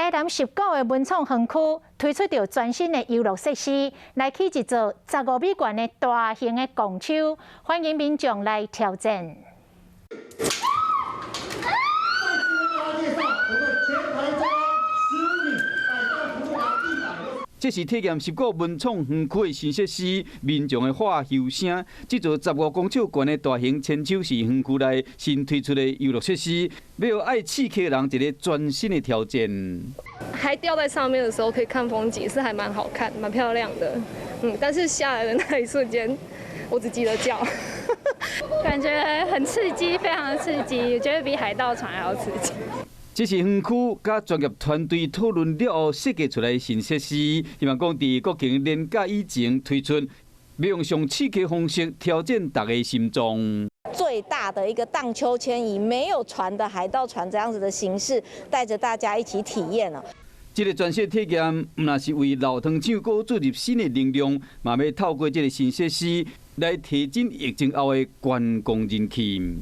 台南十股的文創園區推出著全新的遊樂設施，來起一座15米懸的大型的盪秋，歡迎民眾來挑戰。再次為大家介紹我們全台最高15米，百丈幅度達100。這是體驗十股文創園區的新設施，民眾的歡呼聲。這座15公尺懸的大型千秋是園區內新推出的遊樂設施，欲予愛刺激的人一个全新的挑戰。還吊在上面的時候可以看風景，是還蠻好看、蠻漂亮的。但是下來的那一瞬間，我只記得叫。感覺很刺激，非常的刺激，我覺得比海盜船還要刺激。這是園區佮專業團隊討論了後設計出來的新設施，希望講佇國慶連假以前推出，欲用上刺激方式挑戰大家心臟。最大的一個盪秋千，以沒有船的海盜船這樣子的形式，帶着大家一起體驗了。這个全新體驗，毋但是為老湯廠閣注入新的能量，嘛欲透過這个新設施來提振疫情後的觀光人氣。